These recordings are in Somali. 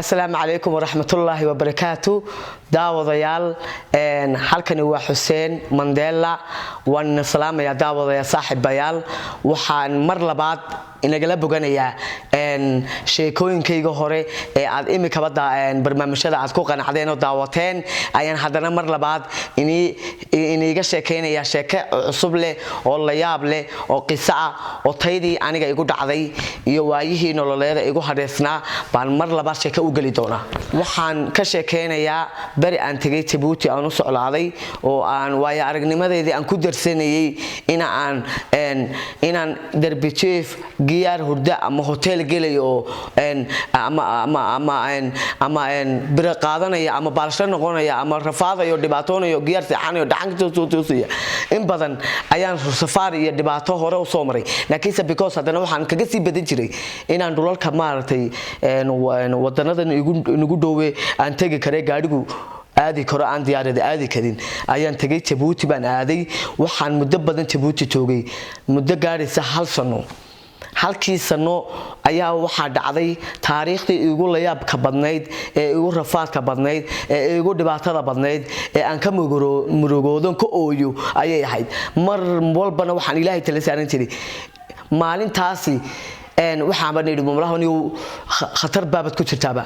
Asalaamu calaykum waraxmatullaahi wabarakaatu. Daawadayaal, halkani waa Xuseen Mandela. Waan salaamayaa, daawadayaal, saaxiibayaal. Waxaan mar labaad inagala boganayaa sheekooyinkayga hore ee aad imikaba barnaamijyada aad ku qanacdeen oo daawateen. Ayaan haddana mar labaad iniiga sheekaynaya sheeke cusub leh oo la yaab leh oo qiso ah oo taydii aniga igu dhacday iyo waayihii nololeeda igu hadheysnaa baan mar labaad sheeke u geli doonaa. Waxaan ka sheekaynayaa beri aan tegay Jabuuti, aan u soclaaday oo aan waayo aragnimadeedii aan ku darsanayay ina aan inaan derbijiif giyaar hurda ama hotel gelayo oo ama biro qaadanaya ama baalasho noqonaya ama rafaadayo, dhibaatoonayo, giyaar seexanayo, dhacanka soo toosaya. In badan ayaan safaar iyo dhibaato hore u soo maray, laakiinse because haddana waxaan kaga sii badan jiray inaan dhulalka, maaragtay, wadanadan inagu dhowe aan tegi karay, gaadhigu aadi karo, aan diyaarada aadi karin ayaan tegay. Jabuuti baan aaday. Waxaan muddo badan Jabuuti joogay, muddo gaadhaysa hal sano. Halkii sano ayaa waxaa dhacday taariikhdii igu layaabka badnayd ee igu rafaadka badnayd ee igu dhibaatada badnayd ee aan ka murugoodon ka ooyo ayay ahayd. Mar walbana waxaan Ilaahay tala saaran jiray. Maalintaasi waxaanba nidhi, mamlahaniyow, khatar baabad ku jirtaaba.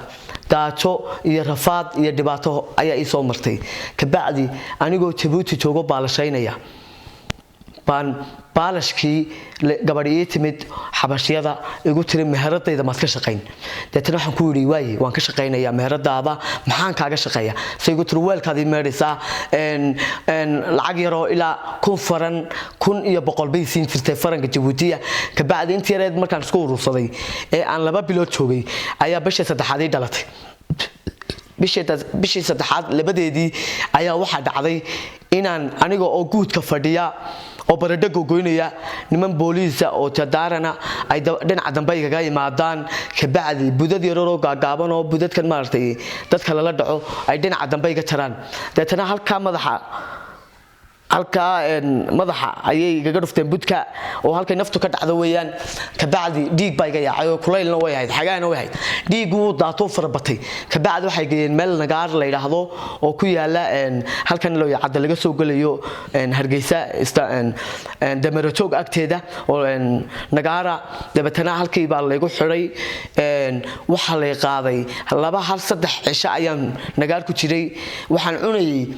Gaajo iyo rafaad iyo dhibaato ayaa ii soo martay. Kabacdi anigoo Jabuuti joogo baalashaynaya baan baalashkii gabadh ii timid xabashyada, igu tiri, "Meheradayda maad ka shaqayn?" Deetana waxaan ku yidhi, "Waaye, waan ka shaqaynayaa meheradaada, maxaan kaaga shaqeeya?" Se igu tiri, "Weelkaad ii meedhaysaa." Lacag yaroo ilaa 1000 faran, 1100 bay siin jirtay faranka Jabuutiya. Kabacdi intii yareed markaan isku urursaday ee aan 2 bilood joogay ayaa bishii saddexaad ii dhalatay. Bishii saddexaad labadeedii ayaa waxaa dhacday inaan aniga oo guudka fadhiya oo baradho gogoynaya, niman booliisa oo jadaarana ay dhinaca dambe igaga yimaadaan. Kabacdi budad yararoo gaagaaban oo budadkan, maaragtay, dadka lala dhaco ay dhinaca dambe iga jaraan. Deetana halkaa madaxa, halkaa madaxa ayay igaga dhufteen budka oo halkay naftu ka dhacdo weeyaan. Kabacdi dhiig baa iga yaacay oo kulaylna way ahayd, xagaana way ahayd. Dhiiggu wuu daatuu farabatay. Kabacdi waxay geeyeen meel Nagaar la yidhaahdo oo ku yaala halkan Looyacadda laga soo gelayo Hargeysa, Damerojoog agteeda oo Nagaara. Dabeetana halkii baa laygu xidhay. Waxaa lay qaaday 2, 1, 3 cisho ayaan Nagaar ku jiray. Waxaan cunayay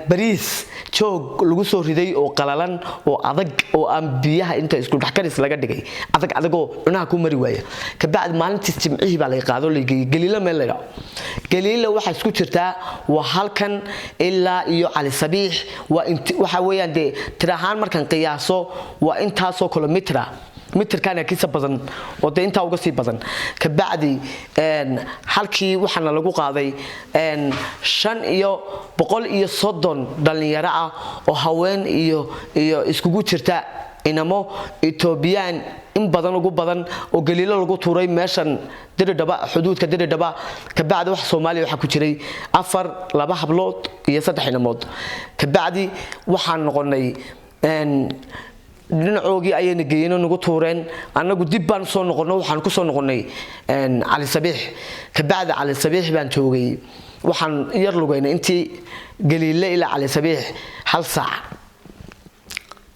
bariis joog lagu soo riday oo qalalan oo adag oo aan biyaha inta isku dhexkaris laga dhigay, adag adagoo cunaha ku mari waaya. Kabacdi maalintiis Jimcihii baa lay qaado, laygeeyey Galiila, meel laydhaco Galiila. Waxaa isku jirtaa waa halkan ilaa iyo Cali Sabiix, waa waxa weeyaan dee tir ahaan markaan qiyaaso waa intaasoo kilometer ah, mitirkaana kisa badan oo dee intaa uga sii badan. Kabacdi halkii waxaana lagu qaaday 135 dhallinyaro ah oo haween iyo iskugu jirta inamo Etoobiyaan in badan ugu badan oo Galiilo lagu tuuray, meeshan Diridhaba, xuduudka Diridhaba. Kabacdi wax Soomaaliya waxaa ku jiray afar, laba hablood iyo saddex inamood. Kabacdi waxaan noqonay dhinacoogii ayayna geeyeen, nagu tuureen. Annagu dib baan soo noqono, waxaan ku soo noqonay Cali Sabiix. Kabacdi Cali Sabiix baan joogay. Waxaan yar lugaynay intii Galiile ilaa Cali Sabiix hal saac,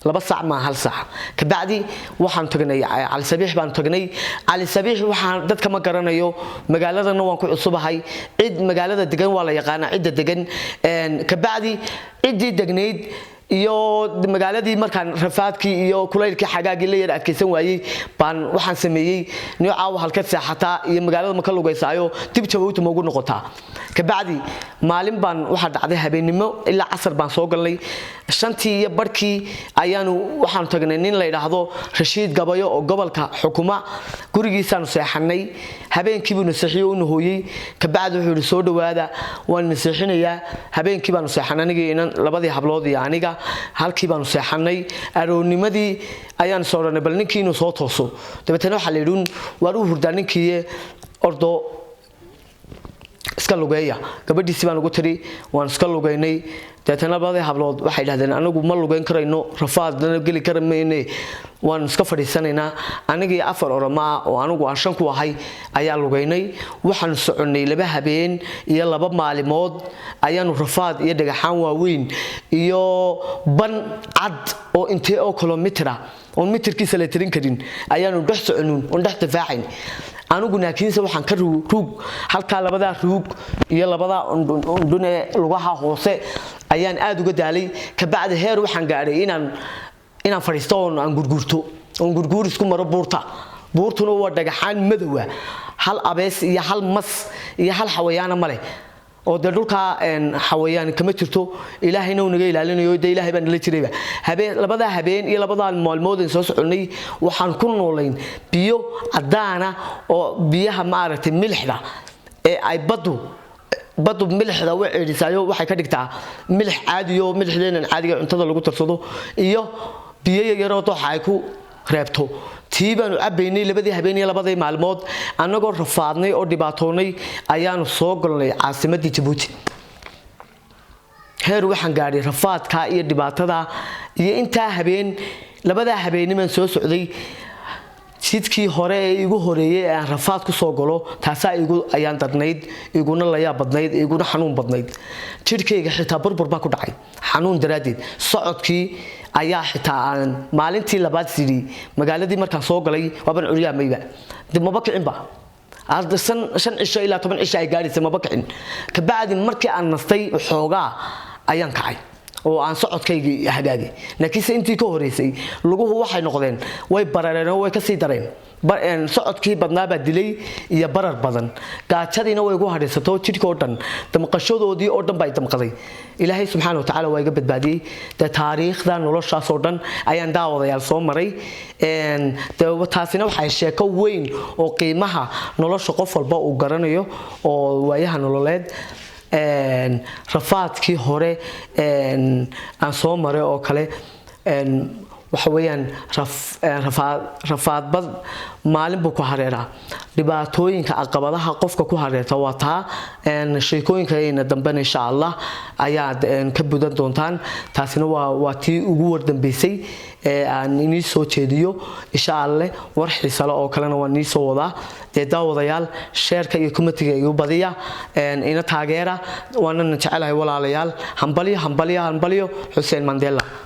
2 saac maa, hal saac. Kabacdi waxaan tagnay Cali Sabiix baan tagnay. Cali Sabiix waxaan dadka ma garanayo, magaaladana waan ku cusubahay. Cid magaalada degan waa la yaqaanaa, cidda degan. Kabacdi ciddii degnayd iyo magaaladii markaan rafaadkii iyo kulaylkii xagaagii la yar adkaysan waayey baan waxaan sameeyey, "Niyo, caawa halka seexataa iyo magaalada ma ka lugaysaayo dib Jabuuti ma ugu noqotaa?" Kabacdi maalin baan waxaa dhacday habeennimo ilaa casar baan soo galnay. 5tii iyo barhkii ayaanu waxaanu tagnay nin la yidhaahdo Rashiid Gabayo oo gobolka xukuma. Gurigiisaanu seexanay. Habeenkii buu naseexiyo u nahooyey. Kabacdi wuxuu yidhi, "Soo dhawaada, waan naseexinayaa." Habeenkii baanu seexanay, anigii inan, labadii hablood iyo aniga. Halkii baanu seexanay. Aroornimadii ayaan soo odhanay, bal ninkii inuu soo tooso. Dabeetana waxaa la yidhi, "Waar, uu hurdaa ninkiiye, ordo iska lugeeya." Gabadhiisii baan ugu tiri, waan iska lugeynay. Deetana labadii hablood waxay dhahdeen, "Anagu ma lugeyn karayno, rafaadna geli kara mayne, waan iska fadhiisanaynaa." Anigii afar Oroma ah oo anigu aan shan ku ahay ayaa lugeynay. Waxaanu soconnay 2 habeen iyo 2 maalimood ayaanu rafaad iyo dhagaxaan waaweyn iyo ban cad oo intee oo kilomitira oon mitirkiisa la tirin karin ayaanu dhex soconuun oon dhex difaacayn anigu. Laakiinse waxaan ka ruug halkaa, labadaa ruug iyo labadaa undhun ee lugaha hoose ayaan aada uga daalay. Kabacdi heer waxaan gaadhay inaan fadhiisto oon aan gurguurto oon gurguur isku maro buurta. Buurtuna waa dhagaxaan madowa, hal abees iyo hal mas iyo hal xawayaana male, oo dee dhulkaa xawayaan kama jirto. Ilaahayna uu naga ilaalinayo, dee Ilaahay baa nala jirayba. Habeen, labadaa habeen iyo labadaa maalmood aan soo soconnay, waxaan ku noolayn biyo caddaana oo biyaha maaragtay milixda ee ay baddu milixda way ceedhisaayo, waxay ka dhigtaa milix caadiyo, milixdeenan caadiga cuntada lagu darsado, iyo biyo yaryaroo dooxa ay ku reebto. Tii baanu cabbaynay labadii habeen iyo labadii maalmood. Annagoo rafaadnay oo dhibaatoonay ayaanu soo galnay caasimadii Jabuuti. Heer waxaan gaadhay rafaadkaa iyo dhibaatada iyo intaa habeen, labadaa habeenimaan soo socday. Jidkii hore ee igu horeeyey ee aan rafaad ku soo galo, taasaa igu ayaan darnayd, iguna layaab badnayd, iguna xanuun badnayd. Jidhkayga xitaa burbur baa ku dhacay xanuun daraaddeed. Socodkii ayaa xitaa aan maalintii labaad sidhi magaaladii markaan soo galay waaban curyaamayba, dib maba kicinba. 5 cisho ilaa 10 cisho ay gaadhaysa maba kicin. Kabacdi markii aan nastay xoogaa ayaan kacay oo aan socodkaygii hagaagay. Laakiinse intii ka horeysay luguhu waxay noqdeen, way barareen oo way kasii dareen. Socodkii badnaabaa dilay iyo barar badan. Gaajadiina way igu hadhaysato, jidhka oo dhan damqashadoodii oo dhan baa i damqaday. Ilaahay subxaana wa tacaala waa iga badbaadiyey. Dee taariikhda noloshaas oo dhan ayaan, daawadayaal, soo maray. Dee taasina waxay sheeko weyn oo qiimaha nolosha qof walba uu garanayo oo waayaha nololeed, rafaadkii hore aan soo maray oo kale. Waxa weeyaan rafaadbad maalin buu ku hareeraa. Dhibaatooyinka, caqabadaha qofka ku hareerta waa taa. Sheekooyinkayna dambena insha Allah ayaad ka budan doontaan. Taasina waa tii ugu wardambeysay ee aan inii soo jeediyo. Insha Alleh war xiisale oo kalena waan nii soo wadaa. Dee daawadayaal, share-ka iyo comment-iga igu badiya, ina taageera, waanana jecelahay walaalayaal. Hambalyo, hambalyo, hambalyo, Xuseen Mandela.